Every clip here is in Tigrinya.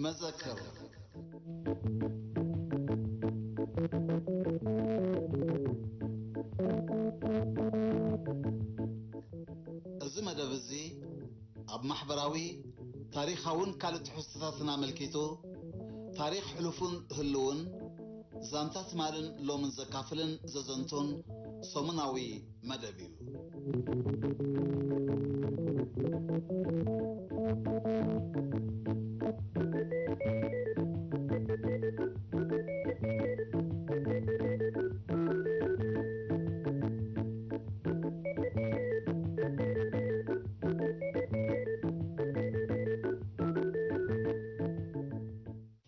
መዘክር። እዚ መደብ እዚ ኣብ ማሕበራዊ፣ ታሪኻውን ካልእ ትሕዝቶታትን ኣመልኪቱ፣ ታሪኽ ሕሉፉን ህልውን፣ ዛንታ ትማልን ሎምን ዘካፍልን ዘዘንቱን ሰሙናዊ መደብ እዩ።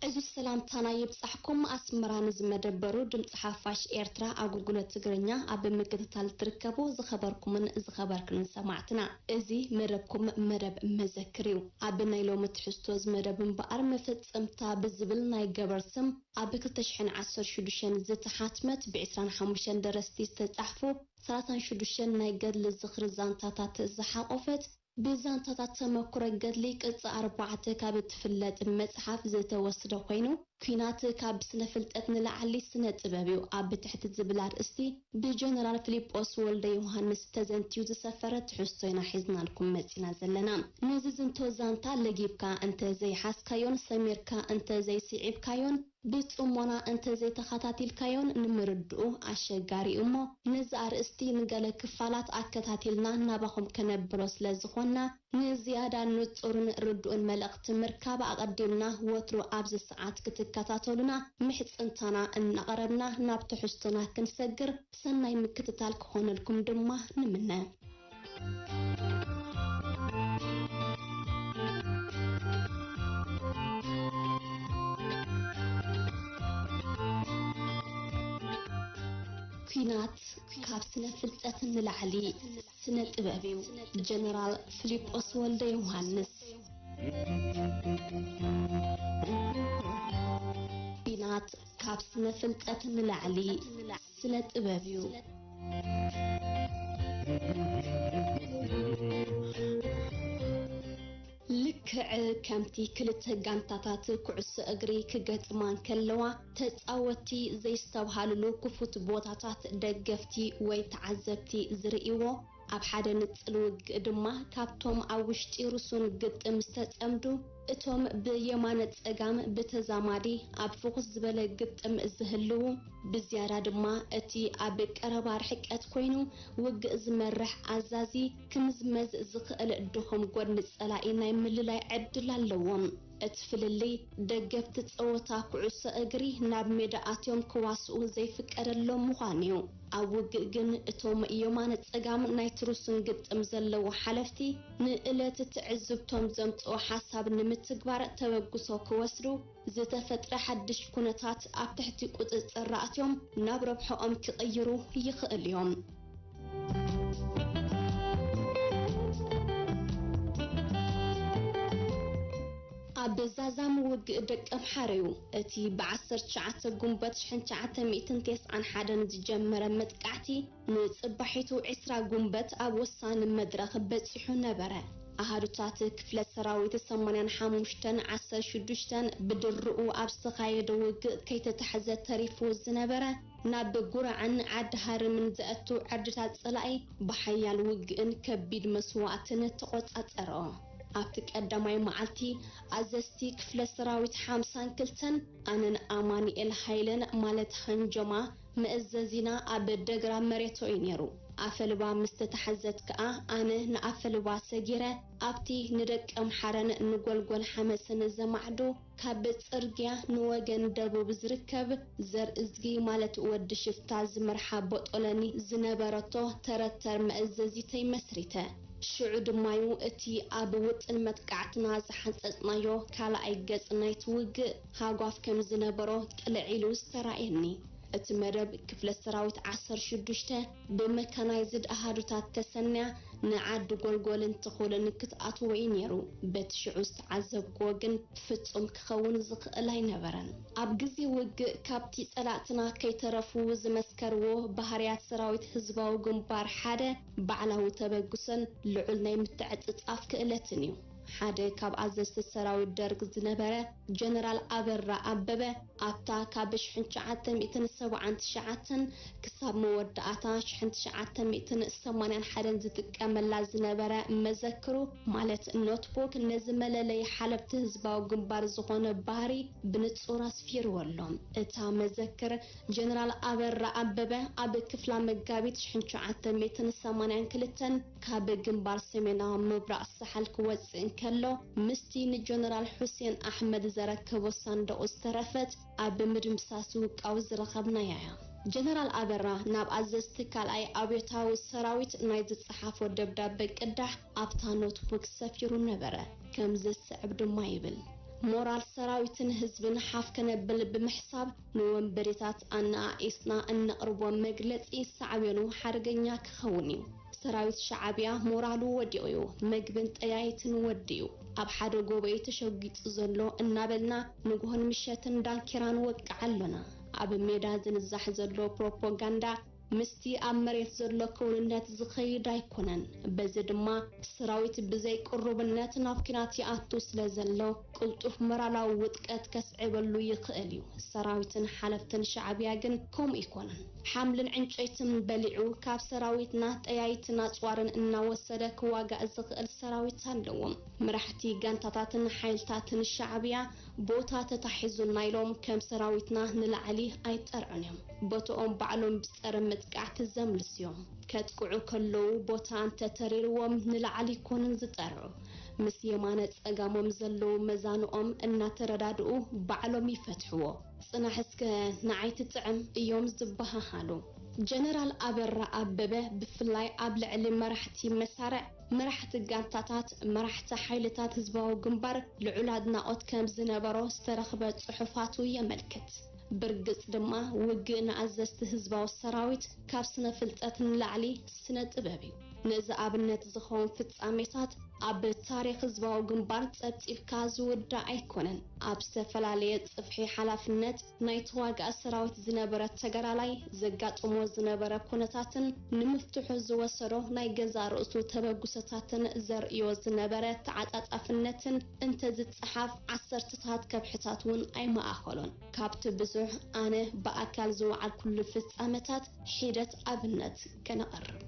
ዕዙዝ ሰላምታና ይብጻሕኩም። ኣስመራ ንዝመደበሩ ድምጺ ሓፋሽ ኤርትራ ኣገልግሎት ትግርኛ ኣብ ምክትታል ትርከቡ ዝኸበርኩምን ዝኸበርክንን ሰማዕትና፣ እዚ መደብኩም መደብ መዘክር እዩ። ኣብ ናይ ሎሚ ትሕዝቶ እዚ መደብ እምበኣር፣ መፈጸምታ ብዝብል ናይ ገበር ስም ኣብ ክልተ ሽሕን ዓሰርተ ሽዱሽተን ዝተሓትመት፣ ብ ዕስራን ሓሙሽተን ደረስቲ ዝተጻሕፉ፣ ሰላሳን ሽዱሽተን ናይ ገድሊ ዝኽሪ ዛንታታት ዝሓቖፈት፣ ብዛንታታት ተመኩሮ ገድሊ ቅጽ ኣርባዕተ ካብ እትፍለጥ መጽሓፍ ዝተወስደ ኮይኑ፣ ኲናት ካብ ስነ ፍልጠት ንላዕሊ ስነ ጥበብ እዩ። ኣብ ትሕቲ ዝብል ኣርእስቲ ብጀነራል ፊሊጶስ ወልደ ዮሃንስ ተዘንትዩ ዝሰፈረ ትሕዝቶ ኢና ሒዝናልኩም መጺና ዘለና። ነዚ ዝንቶ ዛንታ ለጊብካ እንተ ዘይሓዝካዮን ሰሚርካ እንተ ዘይስዒብካዮን ብጽሞና እንተ ዘይተኸታቲልካዮን ንምርድኡ ኣሸጋሪ እዩ እሞ፣ ነዚ ኣርእስቲ ንገለ ክፋላት ኣከታቲልና ናባኹም ከነብሎ ስለ ዝኾንና፣ ንዝያዳ ንጹርን ርዱእን መልእኽቲ ምርካብ ኣቐዲምና ወትሩ ኣብዚ ሰዓት ክትከታተሉና ምሕጽንታና እናቐረብና ናብ ትሕዝቶና ክንሰግር ሰናይ ምክትታል ክኾነልኩም ድማ ንምነ። ኲናት ካብ ስነ ፍልጠት ንላዕሊ ስነ ጥበብ እዩ። ጀነራል ፊሊጶስ ወልደ ዮሃንስ። ኲናት ካብ ስነ ፍልጠት ንላዕሊ ስነ ጥበብ እዩ። ልክዕ ከምቲ ክልተ ጋንታታት ኩዕሶ እግሪ ክገጥማ እንከለዋ፣ ተጻወትቲ ዘይስተብሃልሉ ክፉት ቦታታት ደገፍቲ ወይ ተዓዘብቲ ዝርእይዎ፣ ኣብ ሓደ ንጽል ውግእ ድማ ካብቶም ኣብ ውሽጢ ርሱን ግጥም ዝተጸምዱ፣ እቶም ብየማነ ጸጋም ብተዛማዲ ኣብ ፍኹስ ዝበለ ግጥም ዝህልዉ፣ ብዝያዳ ድማ እቲ ኣብ ቀረባ ርሕቀት ኮይኑ ውግእ ዝመርሕ ኣዛዚ ክምዝመዝ ዝኽእል ድኹም ጎድኒ ጸላኢ ናይ ምልላይ ዕድል ኣለዎም። እቲ ፍልልይ፣ ደገፍቲ ጸወታ ኩዕሶ እግሪ ናብ ሜዳ ኣትዮም ክዋስኡ ዘይፍቀደሎም ምዃኑ እዩ። ኣብ ውግእ ግን እቶም የማነ ጸጋም ናይቲ ርሱን ግጥም ዘለዉ ሓለፍቲ፣ ንእለት ትዕዝብቶም ዘምጽኦ ሓሳብ ንምትግባር ተበግሶ ክወስዱ፣ ዝተፈጥረ ሓድሽ ኩነታት ኣብ ትሕቲ ቁጽጽር ኣእትዮም ናብ ረብሐኦም ክቕይሩ ይኽእሉ እዮም። ኣብ ዛዛም ውግእ ደቀምሓረ እዩ። እቲ ብ ዓሰርተ ትሽዓተ ጉንበት ሽሕን ትሽዓተ ሚእትን ተስዓን ሓደን ዝጀመረ መጥቃዕቲ፣ ንጽባሒቱ ዕስራ ጉንበት ኣብ ወሳኒ መድረኽ በጺሑ ነበረ። ኣሃዱታት ክፍለ ሰራዊት ሰማንያን ሓሙሽተን ዓሰርተ ሽዱሽተን ብድርኡ ኣብ ዝተኻየደ ውግእ ከይተታሕዘ ተሪፉ ዝነበረ፣ ናብ ጉራዕን ዓዲ ሃርምን ዘእቱ ዕርድታት ጸላኢ ብሓያል ውግእን ከቢድ መስዋእትን ተቖጻጸሮ። ኣብቲ ቀዳማይ መዓልቲ፣ ኣዘዝቲ ክፍለ ሰራዊት ሓምሳን ክልተን፣ ኣነን ኣማኑኤል ሃይለን፣ ማለት ሃንጆማ፣ መእዘዚና ኣብ ደግራ መሬቶ እዩ ነይሩ። ኣፈልባ ምስ ተታሕዘት ከኣ፣ ኣነ ንኣፈልባ ሰጊረ፣ ኣብቲ ንደቀምሓረን ንጎልጎል ሓመስን ዘማዕዱ፣ ካብ ጽርግያ ንወገን ደቡብ ዝርከብ ዘርእዝጊ፣ ማለት ወዲ ሽፍታ ዝመርሓ ቦጦለኒ ዝነበረቶ ተረተር መእዘዚተይ መስሪተ። ሽዑ ድማዩ እቲ ኣብ ውጥን መጥቃዕትና ዝሓንጸጽናዮ ካልኣይ ገጽ ናይቲ ውግእ ሃጓፍ ከም ዝነበሮ ቅልዕ ኢሉ ዝተራእየኒ። እቲ መደብ ክፍለ ሰራዊት ዓሰርተ ሽዱሽተ ብመካናይዝድ ኣሃዱታት ተሰንያ ንዓዲ ጎልጎልን ትኹልን ክትኣትዎ እዩ ነይሩ። በቲ ሽዑ ዝተዓዘብክዎ ግን ፍጹም ክኸውን ዝኽእል ኣይነበረን። ኣብ ግዜ ውግእ ካብቲ ጸላእትና ከይተረፉ ዝመስከርዎ ባህርያት ሰራዊት ህዝባዊ ግንባር ሓደ ባዕላዊ ተበግሶን ልዑል ናይ ምትዕጽጻፍ ክእለትን እዩ። ሓደ ካብ ኣዘዝቲ ሰራዊት ደርግ ዝነበረ ጀነራል ኣበራ ኣበበ፣ ኣብታ ካብ ሽሕን ትሽዓተ ሚእትን ሰብዓን ትሽዓተን ክሳብ መወዳእታ ሽሕን ትሽዓተ ሚእትን ሰማንያን ሓደን ዝጥቀመላ ዝነበረ መዘክሩ፣ ማለት ኖትቡክ፣ ነዚ መለለይ ሓለፍቲ ህዝባዊ ግንባር ዝኾነ ባህሪ ብንጹር ኣስፊርዎ ኣሎ። እታ መዘክር፣ ጀነራል ኣበራ ኣበበ ኣብ ክፍላ መጋቢት ሽሕን ትሽዓተ ሚእትን ሰማንያን ክልተን ካብ ግንባር ሰሜናዊ ምብራቕ ሳሕል ክወጽእ እንከሎ፣ ምስቲ ንጀነራል ሑሴን ኣሕመድ ዘረከቦ ሳንዱቕ ዝተረፈት ኣብ ምድምሳስ ውቃው ዝረኸብናያ እያ። ጀነራል ኣበራ ናብ ኣዘዝቲ ካልኣይ ኣብዮታዊ ሰራዊት ናይ ዝጸሓፎ ደብዳበ ቅዳሕ ኣብታ ኖትቡክ ሰፊሩ ነበረ። ከም ዝስዕብ ድማ ይብል። ሞራል ሰራዊትን ህዝብን ሓፍ ከነብል ብምሕሳብ፣ ንወንበዴታት ኣነኣኢስና እነቕርቦ መግለጺ ሳዕቤኑ ሓደገኛ ክኸውን እዩ። ሰራዊት ሻዕብያ ሞራሉ ወዲቑ እዩ። መግብን ጠያይትን ወዲኡ፣ ኣብ ሓደ ጎቦ እዩ ተሸጒጡ ዘሎ እናበልና ንግሆን ምሸትን ዳንኬራ ንወቅዕ ኣሎና። ኣብ ሜዳ ዝንዛሕ ዘሎ ፕሮፓጋንዳ ምስቲ ኣብ መሬት ዘሎ ክውንነት ዝኸይድ ኣይኮነን። በዚ ድማ ሰራዊት ብዘይ ቅሩብነት ናብ ኲናት ይኣቱ ስለ ዘሎ፣ ቅልጡፍ ሞራላዊ ውድቀት ከስዕበሉ ይኽእል እዩ። ሰራዊትን ሓለፍትን ሻዕብያ ግን ከምኡ ኣይኮነን። ሓምልን ዕንጨይትን በሊዑ፣ ካብ ሰራዊትና ጠያይትን ኣጽዋርን እናወሰደ ክዋጋእ ዝኽእል ሰራዊት ኣለዎም። መራሕቲ ጋንታታትን ሓይልታትን ሻዕብያ፣ ቦታ ተታሒዙና ኢሎም ከም ሰራዊትና ንላዕሊ ኣይጠርዑን እዮም። ቦትኦም ባዕሎም ብጸረ መጥቃዕቲ ዘምልሱ እዮም። ከጥቅዑ ከለዉ ቦታ እንተተሪርዎም ንላዕሊ ኣይኮኑን ዝጠርዑ። ምስ የማነ ጸጋሞም ዘለዉ መዛንኦም እናተረዳድኡ ባዕሎም ይፈትሕዎ። ጽናሕ እስከ ንዓይ ትጥዕም እዮም ዝበሃሃሉ። ጀነራል ኣበራ ኣበበ ብፍላይ ኣብ ልዕሊ መራሕቲ መሳርዕ፣ መራሕቲ ጋንታታት፣ መራሕቲ ሓይልታት ህዝባዊ ግንባር ልዑል ኣድናቖት ከም ዝነበሮ ዝተረኽበ ጽሑፋቱ የመልክት። ብርግጽ ድማ ውግእ ንኣዘዝቲ ህዝባዊ ሰራዊት ካብ ስነ ፍልጠት ንላዕሊ ስነ ጥበብ እዩ። ነዚ ኣብነት ዝኸውን ፍጻሜታት ኣብ ታሪኽ ህዝባዊ ግንባር ጸብጺብካ ዝውዳእ ኣይኮነን። ኣብ ዝተፈላለየ ጽፍሒ ሓላፍነት ናይ ተዋጋእ ሰራዊት ዝነበረ ተጋዳላይ ዘጋጥሞ ዝነበረ ኩነታትን ንምፍትሑ ዝወሰዶ ናይ ገዛእ ርእሱ ተበግሶታትን ዘርእዮ ዝነበረ ተዓጻጻፍነትን እንተዝጸሓፍ ዓሰርተታት ከብሕታት እውን ኣይመኣኸሎን። ካብቲ ብዙሕ ኣነ ብኣካል ዝወዓልኩሉ ፍጻመታት ሒደት ኣብነት ከነቕርብ።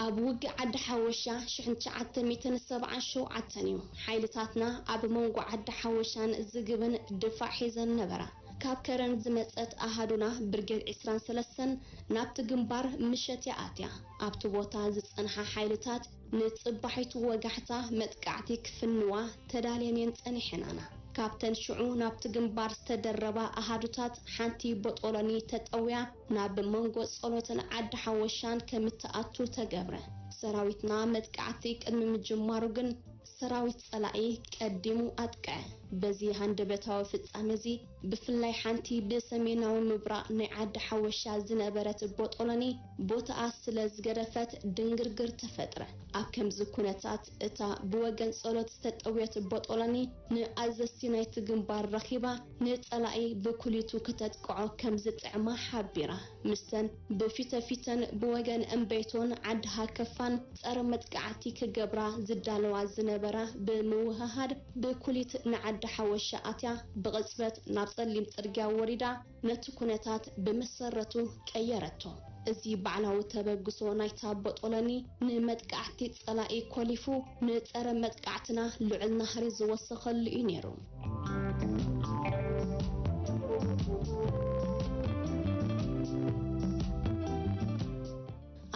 ኣብ ውግእ ዓዲ ሓወሻ ሽሕን ትሽዓተ ሚእትን ሰብዓን ሸውዓተን እዩ። ሓይልታትና ኣብ መንጎ ዓዲ ሓወሻን ዝግብን ድፋዕ ሒዘን ነበራ። ካብ ከረን ዝመጸት ኣሃዱና ብርጌድ ዕስራን ሰለስተን ናብቲ ግንባር ምሸት እያ ኣትያ። ኣብቲ ቦታ ዝጸንሓ ሓይልታት ንጽባሒቱ ወጋሕታ መጥቃዕቲ ክፍንዋ ተዳልየን እየን ጸኒሐናና። ካብተን ሽዑ ናብቲ ግንባር ዝተደረባ ኣሃዱታት ሓንቲ ቦጦሎኒ ተጠውያ ናብ መንጎ ጸሎትን ዓዲ ሓወሻን ከምትኣቱ ተገብረ። ሰራዊትና መጥቃዕቲ ቅድሚ ምጅማሩ ግን ሰራዊት ጸላኢ ቀዲሙ ኣጥቅዐ። በዚ ሃንደበታዊ ፍጻመ እዚ ብፍላይ ሓንቲ ብሰሜናዊ ምብራቕ ናይ ዓዲ ሓወሻ ዝነበረት ቦጦሎኒ ቦታኣ ስለ ዝገደፈት ድንግርግር ተፈጥረ። ኣብ ከምዚ ኩነታት እታ ብወገን ጸሎት ዝተጠውየት ቦጦሎኒ ንኣዘዝቲ ናይቲ ግንባር ረኺባ ንጸላኢ ብኩሊቱ ክተጥቅዖ ከም ዝጥዕማ ሓቢራ። ምስተን ብፊተፊተን ብወገን እምቤቶን ዓዲ ሃከፋን ጸረ መጥቃዕቲ ክገብራ ዝዳለዋ ዝነበራ ብምውህሃድ ብኩሊት ንዓዲ ሓወሻ ኣትያ ብቕጽበት ናብ ጸሊም ጽርግያ ወሪዳ ነቲ ኩነታት ብመሰረቱ ቀየረቶ። እዚ ባዕላዊ ተበግሶ ናይታ ቦጦሎኒ ንመጥቃዕቲ ጸላኢ ኮሊፉ ንጸረ መጥቃዕትና ልዑል ናህሪ ዝወሰኸሉ እዩ ነይሩ።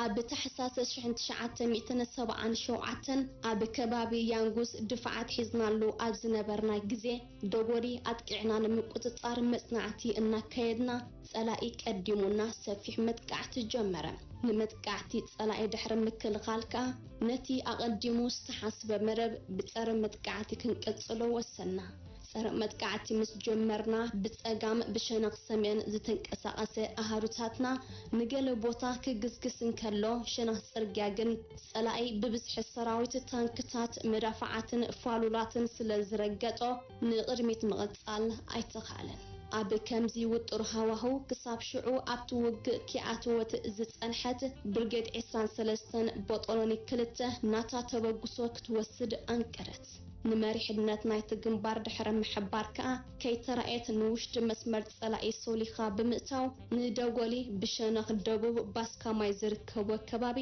ኣብ ታሕሳስ ሽሕን ትሽዓተ ሚእትን ሰብዓን ሸውዓተን ኣብ ከባቢ ያንጉስ ድፋዓት ሒዝናሉ ኣብ ዝነበርና ግዜ፣ ደጎሊ ኣጥቂዕና ንምቁጽጻር መጽናዕቲ እናካየድና፣ ጸላኢ ቀዲሙና ሰፊሕ መጥቃዕቲ ጀመረ። ንመጥቃዕቲ ጸላኢ ድሕሪ ምክልኻል ከኣ፣ ነቲ ኣቐዲሙ ዝተሓስበ መደብ ብጸረ መጥቃዕቲ ክንቅጽሎ ወሰንና። ጸረ መጥቃዕቲ ምስ ጀመርና፣ ብጸጋም ብሸነኽ ሰሜን ዝተንቀሳቐሰ ኣሃዱታትና ንገለ ቦታ ክግስግስ እንከሎ፣ ሸነኽ ጽርግያ ግን ጸላኢ ብብዝሒ ሰራዊት፣ ታንክታት፣ መዳፍዓትን ፋሉላትን ስለ ዝረገጦ፣ ንቕድሚት ምቕጻል ኣይተኻእለን። ኣብ ከምዚ ውጡር ሃዋህው ክሳብ ሽዑ ኣብቲ ውግእ ኪኣትወት ዝጸንሐት ብርጌድ ዕስራን ሰለስተን ቦጦሎኒ ክልተ ናታ ተበግሶ ክትወስድ ኣንቀደት። ንመሪሕነት ናይቲ ግንባር ድሕሪ ምሕባር ከኣ ከይተራእየት ንውሽጢ መስመር ጸላኢ ሶሊኻ ብምእታው ንደጎሊ ብሸነኽ ደቡብ ባስካማይ ዝርከቦ ከባቢ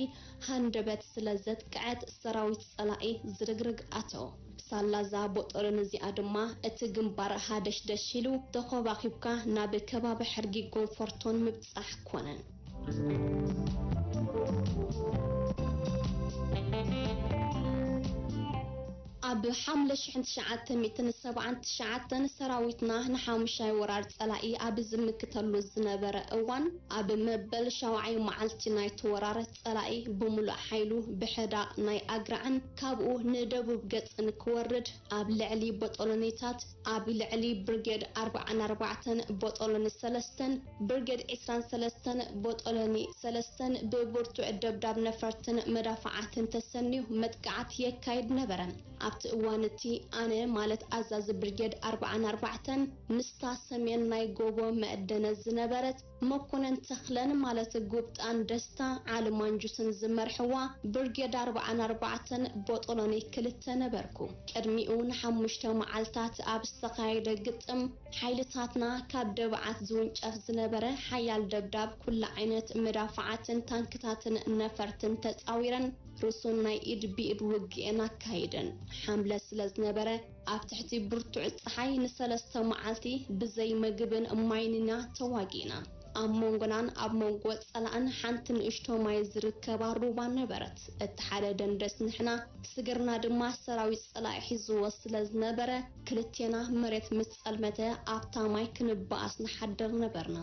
ሃንደበት ስለ ዘጥቅዐት ሰራዊት ጸላኢ ዝርግርግ ኣተወ። ሳላዛ ቦጦሎኒ እዚኣ ድማ እቲ ግንባር ሃደሽደሽ ኢሉ ተኾባኺብካ ናብ ከባቢ ሕርጊ ጎንፎርቶን ምብጻሕ ኮነ። ኣብ ሓምለ ሽሕን ትሽዓተ ሚእትን ሰብዓን ትሽዓተን ሰራዊትና ንሓሙሻይ ወራር ጸላኢ ኣብ ዝምክተሉ ዝነበረ እዋን ኣብ መበል ሻውዓይ መዓልቲ ናይቲ ወራር ጸላኢ ብምሉእ ሓይሉ ብሕዳቕ ናይ ኣግራዕን ካብኡ ንደቡብ ገጽን ክወርድ ኣብ ልዕሊ ቦጦሎኒታት ኣብ ልዕሊ ብርጌድ ኣርብዓን ኣርባዕተን ቦጦሎኒ ሰለስተን ብርጌድ ዕስራን ሰለስተን ቦጦሎኒ ሰለስተን ብብርቱዕ ደብዳብ ነፈርትን መዳፍዓትን ተሰንዩ መጥቃዕት የካይድ ነበረ። ኣብቲ እዋን እቲ ኣነ ማለት ኣዛዚ ብርጌድ ኣርብዓን ኣርባዕተን ምስታ ሰሜን ናይ ጎቦ መእደነ ዝነበረት መኮነን ተኽለን ማለት ጉብጣን ደስታ ዓሊ ማንጁስን ዝመርሕዋ ብርጌድ ኣርብዓን ኣርባዕተን ቦጦሎኒ ክልተ ነበርኩ። ቅድሚኡ ንሓሙሽተ መዓልታት ኣብ ዝተኻየደ ግጥም ሓይልታትና ካብ ደብዓት ዝውንጨፍ ዝነበረ ሓያል ደብዳብ ኩሉ ዓይነት መዳፍዓትን ታንክታትን ነፈርትን ተጻዊረን ርሱን ናይ ኢድ ብኢድ ውግኤን ኣካይደን። ሓምለ ስለ ዝነበረ ኣብ ትሕቲ ብርቱዕ ጸሓይ ንሰለስተ መዓልቲ ብዘይ መግብን ማይን ኢና ተዋጊእና። ኣብ መንጎናን ኣብ መንጎ ጸላእን ሓንቲ ንእሽቶ ማይ ዝርከባ ሩባ ነበረት። እቲ ሓደ ደንደስ ንሕና፣ ስግርና ድማ ሰራዊት ጸላኢ ሒዝዎ ስለ ዝነበረ፣ ክልቴና መሬት ምስ ጸልመተ ኣብታ ማይ ክንበኣስ ንሓድር ነበርና።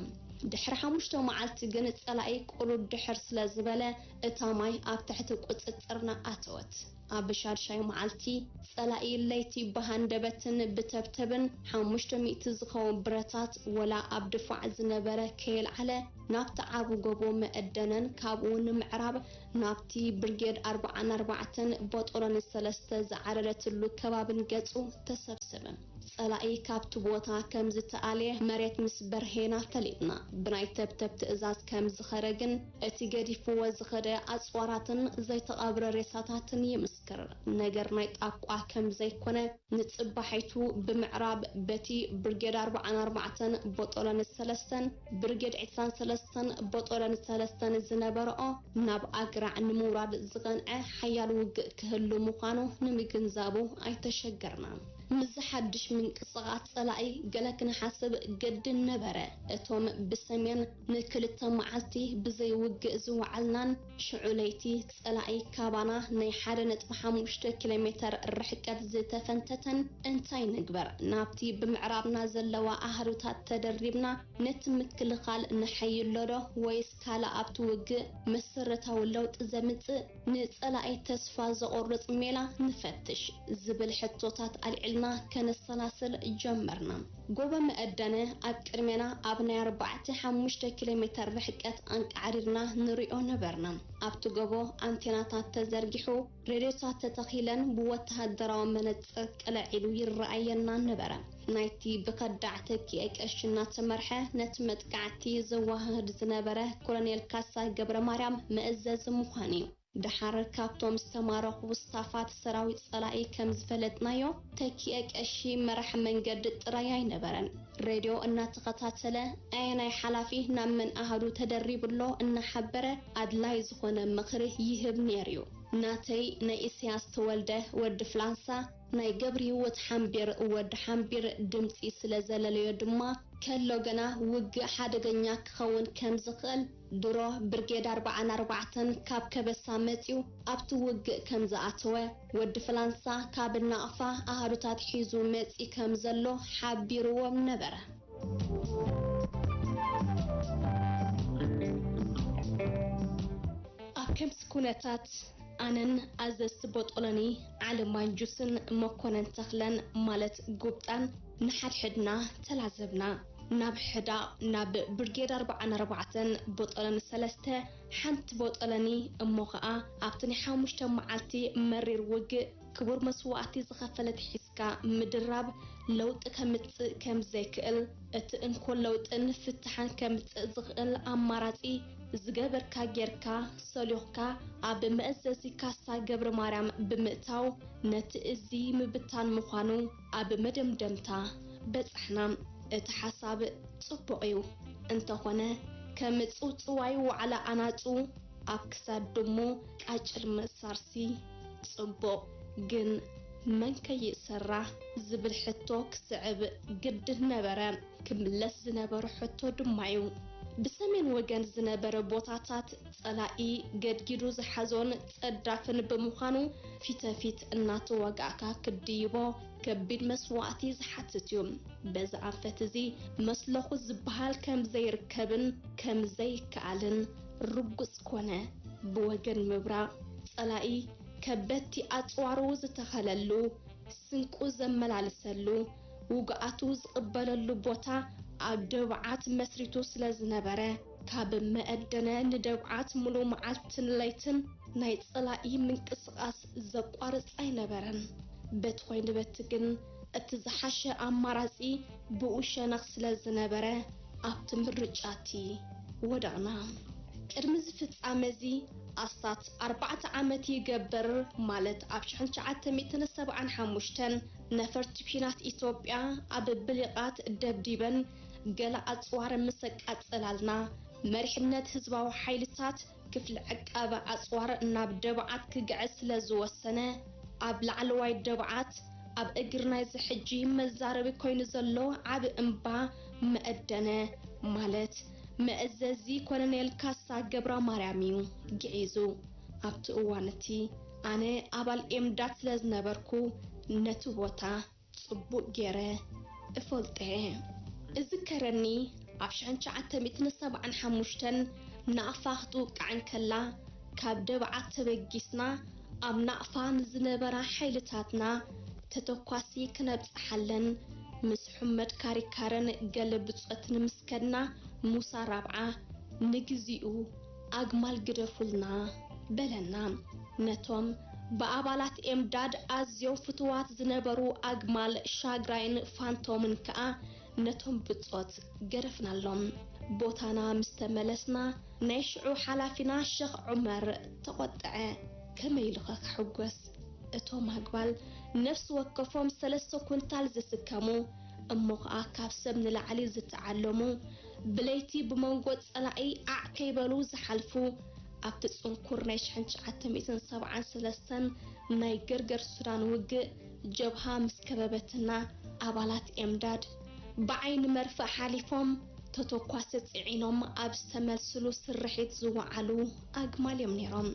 ድሕሪ ሓሙሽተ መዓልቲ ግን ጸላኢ ቁሩብ ድሕር ስለ ዝበለ፣ እታ ማይ ኣብ ትሕቲ ቁጽጽርና ኣተወት። ኣብ ሻድሻይ መዓልቲ፣ ጸላኢ ለይቲ ብሃንደበትን ብተብተብን ሓሙሽተ ሚእቲ ዝኸውን ብረታት ወላ ኣብ ድፋዕ ዝነበረ ከየልዓለ፣ ናብቲ ዓቢ ጎቦ መእደነን ካብኡ ንምዕራብ ናብቲ ብርጌድ ኣርብዓን ኣርባዕተን ቦጦሎኒ ሰለስተ ዝዓረረትሉ ከባብን ገጹ ተሰብሰበ። ጸላኢ ካብቲ ቦታ ከም ዝተኣልየ መሬት ምስ በርሄና ፈሊጥና። ብናይ ተብተብ ትእዛዝ ከም ዝኸደ ግን፣ እቲ ገዲፍዎ ዝኸደ ኣጽዋራትን ዘይተቐብረ ሬሳታትን ይምስክር። ነገር ናይ ጣቋ ከም ዘይኮነ፣ ንጽባሒቱ ብምዕራብ በቲ ብርጌድ ኣርብዓን ኣርባዕተን ቦጦሎኒ ሰለስተን ብርጌድ ዕስራን ሰለስተን ቦጦሎኒ ሰለስተን ዝነበረኦ ናብ ኣግራዕ ንምውራድ ዝቐንዐ ሓያል ውግእ ክህሉ ምዃኑ ንምግንዛቡ ኣይተሸገርናን። ምስዚ ሓድሽ ምንቅስቓስ ጸላኢ ገለ ክንሓስብ ግድን ነበረ። እቶም ብሰሜን ንክልተ መዓልቲ ብዘይ ውግእ ዝወዓልናን ሽዑ ለይቲ ጸላኢ ካባና ናይ ሓደ ነጥቢ ሓሙሽተ ኪሎ ሜተር ርሕቀት ዝተፈንተተን እንታይ ንግበር? ናብቲ ብምዕራብና ዘለዋ ኣህዱታት ተደሪብና ነቲ ምክልኻል ነሐይሎ ዶ ወይስ ካልእ ኣብቲ ውግእ መሰረታዊ ለውጢ ዘምጽእ ንጸላኢ ተስፋ ዘቑርጽ ሜላ ንፈትሽ ዝብል ሕቶታት ኣልዒልና ከነሰላስል ጀመርና። ጎቦ መእደነ ኣብ ቅድሜና ኣብ ናይ ኣርባዕተ ሓሙሽተ ኪሎ ሜተር ርሕቀት ኣንቃዕሪርና ንሪኦ ነበርና። ኣብቲ ጎቦ ኣንቴናታት ተዘርጊሑ፣ ሬድዮታት ተተኺለን ብወተሃደራዊ መነጽር ቅልዕ ኢሉ ይረኣየና ነበረ። ናይቲ ብኸዳዕ ተኪኤ ቀሺ እናተመርሐ ነቲ መጥቃዕቲ ዘወሃህድ ዝነበረ ኮሎኔል ካሳይ ገብረ ማርያም መእዘዚ ምዃኑ እዩ። ደሓር ካብቶም ዝተማረኹ ስታፋት ሰራዊት ጸላኢ ከም ዝፈለጥናዮ፣ ተኪኤ ቀሺ መራሕ መንገዲ ጥራይ ኣይነበረን። ሬድዮ እናተኸታተለ ኣየናይ ሓላፊ ናብ መን ኣሃዱ ተደሪቡ ኣሎ እናሓበረ ኣድላይ ዝኾነ ምኽሪ ይህብ ነይሩ እዩ። ናተይ ናይ ኢሳያስ ተወልደ ወዲ ፍላንሳ ናይ ገብርሂወት ሓምቢር ወዲ ሓምቢር ድምጺ ስለ ዘለለዮ ድማ፣ ከሎ ገና ውግእ ሓደገኛ ክኸውን ከም ዝኽእል፣ ድሮ ብርጌድ ኣርብዓን ኣርባዕተን ካብ ከበሳ መጺኡ ኣብቲ ውግእ ከም ዝኣተወ፣ ወዲ ፍላንሳ ካብ ናቕፋ ኣሃዱታት ሒዙ መጺ ከም ዘሎ ሓቢርዎም ነበረ። ኣብ ከምዚ ኩነታት፣ ኣነን ኣዘዝቲ ቦጦሎኒ ዓሊ ማንጁስን መኮነን ተኽለን ማለት ጉብጣን ንሓድሕድና ተላዘብና። ናብ ሕዳቕ፣ ናብ ብርጌድ ኣርብዓን ኣርባዕተን ቦጦሎኒ ሰለስተ ሓንቲ ቦጦሎኒ እሞ ኸኣ ኣብቲ ናይ ሓሙሽተ መዓልቲ መሪር ውግእ ክቡር መስዋእቲ ዝኸፈለት ሒዝካ ምድራብ ለውጢ ከምጽእ ከም ዘይክእል፣ እቲ እንኮ ለውጥን ፍትሓን ከምጽእ ዝኽእል ኣማራጺ ዝገበርካ ጌርካ ሰሊኹካ ኣብ መእዘዚ ካሳ ገብረ ማርያም ብምእታው ነቲ እዚ ምብታን ምዃኑ ኣብ መደምደምታ በጻሕና። እቲ ሓሳብ ጽቡቕ እዩ፣ እንተኾነ ከም ጽውጽዋይ ዋዕላ ኣናጹ ኣብ ክሳድ ድሙ ቃጭል ምእሳርሲ ጽቡቕ፣ ግን መን ከይእሰራ ዝብል ሕቶ ክስዕብ ግድን ነበረ። ክምለስ ዝነበሮ ሕቶ ድማ እዩ። ብሰሜን ወገን ዝነበረ ቦታታት ጸላኢ ገድጊዱ ዝሓዞን ጸዳፍን ብምዃኑ ፊተፊት እናተዋጋእካ ክትድይቦ ከቢድ መስዋእቲ ዝሓትት እዩ። በዚ ኣንፈት እዚ መስለኹ ዝበሃል ከም ዘይርከብን ከም ዘይከኣልን ርጉጽ ኮነ። ብወገን ምብራቕ ጸላኢ ከበድቲ ኣጽዋሩ ዝተኸለሉ፣ ስንቁ ዘመላልሰሉ፣ ውግኣቱ ዝቕበለሉ ቦታ ኣብ ደብዓት መስሪቱ ስለ ዝነበረ፣ ካብ መእደነ ንደብዓት ሙሉእ መዓልትን ለይትን ናይ ጸላኢ ምንቅስቓስ ዘቋርጽ ኣይነበረን። በቲ ኮይኑ በቲ ግን፣ እቲ ዝሓሸ ኣማራጺ ብኡ ሸነኽ ስለ ዝነበረ፣ ኣብቲ ምርጫ እቲ ወደቕና። ቅድሚ እዚ ፍጻመ እዚ ኣስታት ኣርባዕተ ዓመት ይገብር፣ ማለት ኣብ ሽሕን ትሽዓተ ሚእትን ሰብዓን ሓሙሽተን ነፈርቲ ኲናት ኢትዮጵያ ኣብ ብሊቓት ደብዲበን ገለ ኣጽዋር ምስ ኣቃጸላልና፣ መሪሕነት ህዝባዊ ሓይልታት ክፍሊ ዕቃበ ኣጽዋር ናብ ደብዓት ክግዕዝ ስለ ዝወሰነ፣ ኣብ ላዕለዋይ ደብዓት ኣብ እግሪ ናይዚ ሕጂ መዛረቢ ኮይኑ ዘሎ ዓቢ እምባ መእደነ፣ ማለት መእዘዚ ኮሎኔል ካሳ ገብረማርያም እዩ ግዒዙ። ኣብቲ እዋን እቲ ኣነ ኣባል ኤምዳድ ስለ ዝነበርኩ ነቲ ቦታ ጽቡቕ ገይረ እፈልጦ እየ። እዝከረኒ ኣብ ሽሕን ትሽዓተ ሚእትን ሰብዓን ሓሙሽተን ናቕፋ ክትውቃዕ እንከላ፣ ካብ ደብዓት ተበጊስና ኣብ ናቕፋ ንዝነበራ ሓይልታትና ተተኳሲ ክነብጽሓለን ምስ ሑመድ ካሪካርን ገለ ብጾትን ምስ ከድና፣ ሙሳ ራብዓ ንግዚኡ ኣግማል ግደፉልና በለና። ነቶም ብኣባላት ኤምዳድ ኣዝዮም ፍቱዋት ዝነበሩ ኣግማል ሻግራይን ፋንቶምን ከኣ ነቶም ብጾት ገደፍናሎም። ቦታና ምስ ተመለስና፣ ናይ ሽዑ ሓላፊና ሸኽ ዑመር ተቖጥዐ። ከመይ ኢሉኸ ክሕጎስ? እቶም ኣግማል ነፍሲ ወከፎም ሰለስተ ኩንታል ዝስከሙ፣ እሞ ኸኣ ካብ ሰብ ንላዕሊ ዝተዓለሙ፣ ብለይቲ ብመንጎ ጸላኢ ዓዕ ከይበሉ ዝሓልፉ፣ ኣብቲ ጽንኩር ናይ ሽሕን ትሽዓተ ሚእትን ሰብዓን ሰለስተን ናይ ገርገር ሱዳን ውግእ፣ ጀብሃ ምስ ከበበትና፣ ኣባላት ኤምዳድ ብዓይኒ መርፍእ ሓሊፎም፣ ተተኳሲ ጽዒኖም ኣብ ዝተመልስሉ ስርሒት ዝወዓሉ ኣግማል እዮም ነይሮም።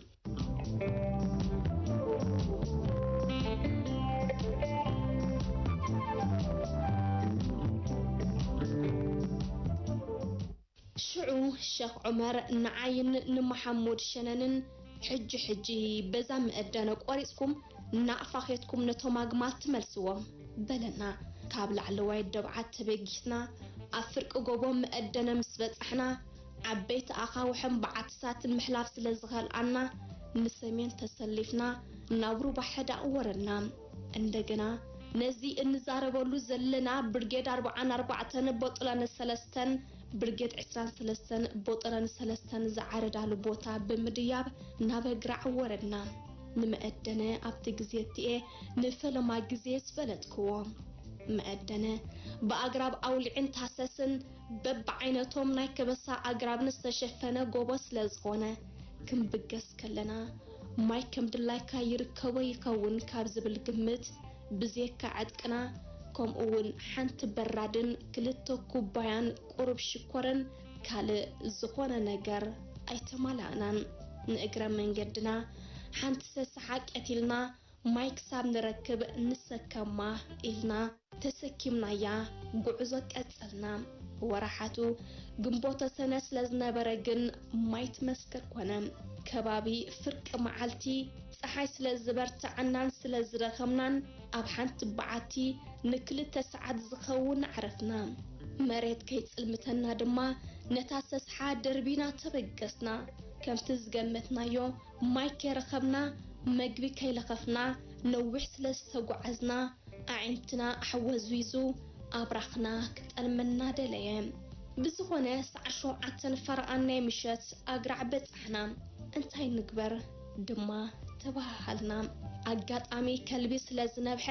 ሽዑ ሸኽ ዑመር ንዓይን ንመሓሙድ ሸነንን፣ "ሕጂ ሕጂ በዛ መእደነ ቆሪጽኩም ናቕፋ ኬድኩም ነቶም ኣግማል ትመልስዎም" በለና። ካብ ላዕለዋይ ደብዓት ተበጊስና ኣብ ፍርቂ ጎቦ መእደነ ምስ በጻሕና፣ ዓበይቲ ኣኻውሕን በዓትታትን ምሕላፍ ስለ ዝኸልኣና፣ ንሰሜን ተሰሊፍና ናብ ሩባ ሕዳእ ወረድና። እንደገና ነዚ እንዛረበሉ ዘለና ብርጌድ ኣርብዓን ኣርባዕተን ቦጥላን ሰለስተን፣ ብርጌድ ዕስራን ሰለስተን ቦጥላን ሰለስተን ዝዓረዳሉ ቦታ ብምድያብ ናብ ኣግራዕ ወረድና። ንመእደነ ኣብቲ ግዜ እቲኤ ንፈለማ ግዜ ዝፈለጥክዎ። መእደነ ብኣግራብ ኣውሊዕን ታሰስን በብዓይነቶም ናይ ከበሳ ኣግራብን ዝተሸፈነ ጎቦ ስለ ዝኾነ፣ ክንብገስ ከለና ማይ ከም ድላይካ ይርከቦ ይኸውን ካብ ዝብል ግምት፣ ብዜካ ዕጥቅና፣ ከምኡ እውን ሓንቲ በራድን ክልተ ኩባያን ቁሩብ ሽኮርን ካልእ ዝኾነ ነገር ኣይተማላእናን። ንእግረ መንገድና ሓንቲ ሰስሓ ቀቲልና ማይ ክሳብ ንረክብ ንሰከማ ኢልና ተሰኪምናያ ጉዕዞ ቀጸልና። ወራሓቱ ግንቦተ ሰነ ስለ ዝነበረ ግን ማይ ትመስክር ኮነ። ከባቢ ፍርቂ መዓልቲ ጸሓይ ስለ ዝበርትዐናን ስለ ዝደኸምናን፣ ኣብ ሓንቲ በዓቲ ንክልተ ሰዓት ዝኸውን ዓረፍና። መሬት ከይጽልምተና ድማ ነታ ሰስሓ ደርቢና ተበገስና። ከምቲ ዝገመትናዮ ማይ ከይረኸብና፣ መግቢ ከይለኸፍና፣ ነዊሕ ስለ ዝተጓዓዝና ኣዒንትና ኣሕወዝዊዙ ኣብራኽና ክጠልመና ደለየ። ብዝኾነ ሰዓት ሸውዓተን ፈረቓን ናይ ምሸት ኣግራዕ በጻሕና። እንታይ ንግበር ድማ ተባሃሃልና። ኣጋጣሚ ከልቢ ስለ ዝነብሐ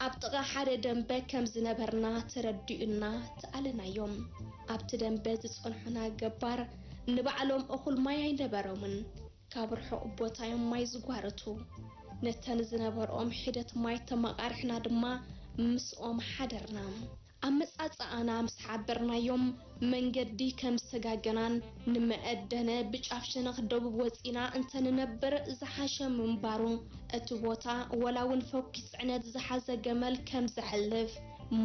ኣብ ጥቓ ሓደ ደንበ ከም ዝነበርና ተረዲኡና ተኣለናዮም። ኣብቲ ደንበ ዝጸንሑና ገባር ንባዕሎም እኹል ማይ ኣይነበሮምን። ካብ ርሑቕ ቦታ እዮም ማይ ዝጓረቱ። ነተን ዝነበርኦም ሒደት ማይ ተመቓሪሕና ድማ ምስኦም ሓደርና። ኣመጻጽኣና ምስ ሓበርናዮም መንገዲ ከም ዝተጋገናን ንመዐደነ ብጫፍ ሸነኽ ደቡብ ወጺና እንተንነብር ዝሓሸ ምንባሩ፣ እቲ ቦታ ወላ እውን ፈኲስ ጽዕነት ዝሓዘ ገመል ከም ዘሕልፍ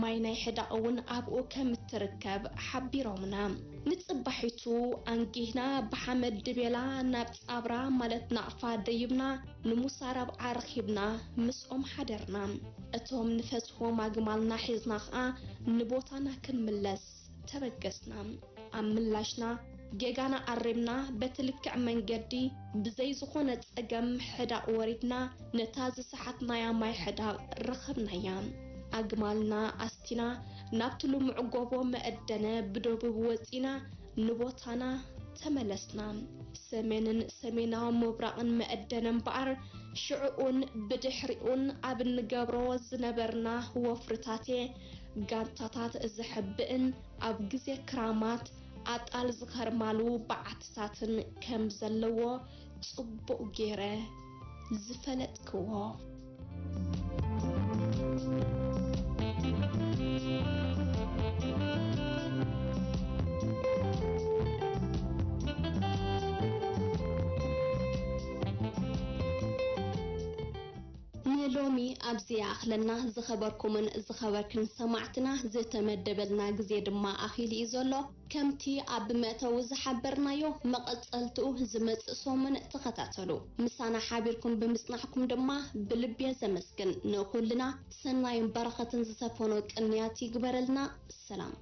ማይ ናይ ሕዳቕ እውን ኣብኡ ከም እትርከብ ሓቢሮምና። ንጽባሒቱ ኣንጊህና ብሓመድ ድቤላ ናብ ጻብራ ማለት ናቕፋ ደይብና ንሙሳ ረብዓ ረኺብና ምስኦም ሓደርና። እቶም ንፈትዎም ኣግማልና ሒዝና ኸኣ ንቦታና ክንምለስ ተበገስና። ኣብ ምላሽና ጌጋና ኣሪምና በቲ ልክዕ መንገዲ ብዘይ ዝኾነ ጸገም ሕዳቕ ወሪድና ነታ ዝሰሓትናያ ማይ ሕዳቕ ረኸብናያ። ኣግማልና ኣስቲና ናብቲ ልሙዕ ጎቦ መእደነ ብደቡብ ወጺና ንቦታና ተመለስና። ሰሜንን ሰሜናዊ ምብራቕን መእደነ እምበኣር ሽዕኡን ብድሕሪኡን ኣብ እንገብሮ ዝነበርና ወፍርታቴ ጋንታታት ዘሕብእን ኣብ ግዜ ክራማት ኣጣል ዝኸርማሉ በዓትታትን ከም ዘለዎ ጽቡቕ ገይረ ዝፈለጥክዎ። ንሎሚ ኣብዚ ይኣኽለና። ዝኸበርኩምን ዝኸበርክን ሰማዕትና፣ ዝተመደበልና ግዜ ድማ ኣኺሉ እዩ ዘሎ። ከምቲ ኣብ መእተዊ ዝሓበርናዮ፣ መቐጸልትኡ ዝመጽእ ሰሙን ተኸታተሉ። ምሳና ሓቢርኩም ብምጽናሕኩም ድማ ብልቢ እየ ዘመስግን። ንኹልና ሰናይን በረኸትን ዝሰፈኖ ቅንያት ይግበረልና። ሰላም።